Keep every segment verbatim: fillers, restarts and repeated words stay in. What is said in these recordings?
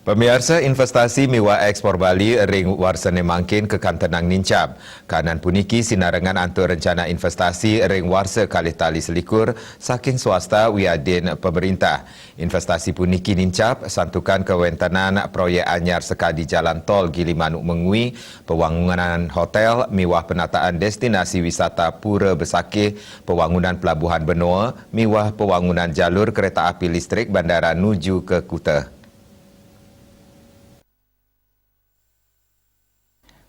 Pamiarsa, investasi miwah ekspor Bali ring warsane mangkin kakantenang nincap. Kanan puniki sinarengan antuk rencana investasi ring warsa kalih tali selikur saking swasta wiadin pemerintah. Investasi puniki nincap santukan kawentenan proyek anyar sakadi jalan tol Gilimanuk Mengwi, pawangunan hotel miwah penataan destinasi wisata Pura Besakih, pawangunan pelabuhan benoa miwah pawangunan jalur kereta api listrik bandara nuju ka kuta.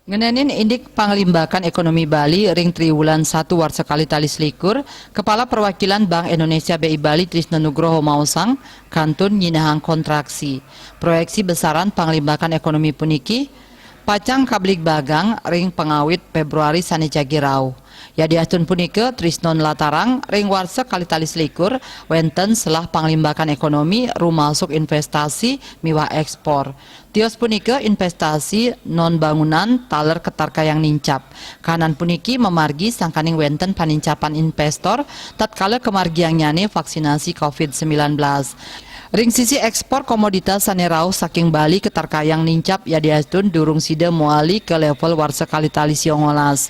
Ngenenin indik panglimbakan ekonomi Bali ring triwulan satu warsa kalih tali selikur, Kepala Perwakilan Bank Indonesia B I Bali Trisno Nugroho maosang, kantun nyinahang kontraksi. Proyeksi besaran panglimbakan ekonomi puniki pacang kabligbagang ring pangawit Februari sane jagi rauh. Yadiastun punika, Trisno nlatarang ring warsa kalih tali selikur wenten selah panglimbakan ekonomi rumasuk investasi miwah ekspor. Tios punika investasi non bangunan taler katarkayang nincap. Kahanan puniki mamargi sangkaning wenten panincapan investor tatkala kamargiangnyane vaksinasi covid sembilan belas. Ring sisi ekspor, komoditas sane rauh saking Bali katarkayang nincap yadiastun durung sida mawali ka level warsa kalih tali siongolas.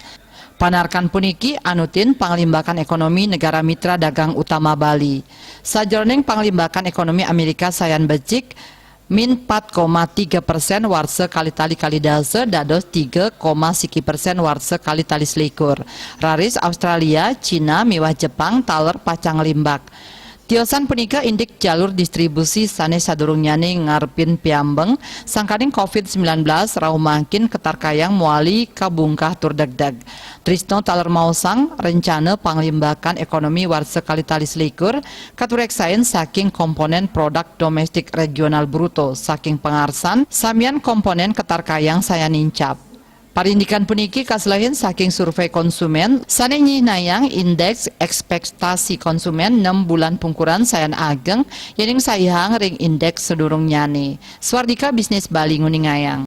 Panarkan puniki anutin panglimbakan ekonomi negara mitra dagang utama Bali. Sajroning panglimbakan ekonomi Amerika sayan becik, min empat koma tiga persen warsa kalih tali kalih dasa dados tiga koma siki persen warsa kalih tali selikur. Raris Australia, Cina, miwah Jepang taler pacang limbak. Tiosan punika indik jalur distribusi sane sadurungnyane ngarepin piambeng, sangkaning covid sembilan belas rauh mangkin katarkayang mawali kabungkah tur degdeg. Trisno taler maosang, rencana panglimbakan ekonomi warsa kalih tali selikur katureksain saking komponen produk domestik regional bruto saking pangarsan, samian komponen katarkayang sayan nincap. Parindikan puniki kaselehin saking survei konsumen sane nyihnayang indeks ekspektasi konsumen nem bulan pungkuran sayan ageng, yening saihang ring indeks sadurungnyane. Swardika Bisnis Bali nguningayang.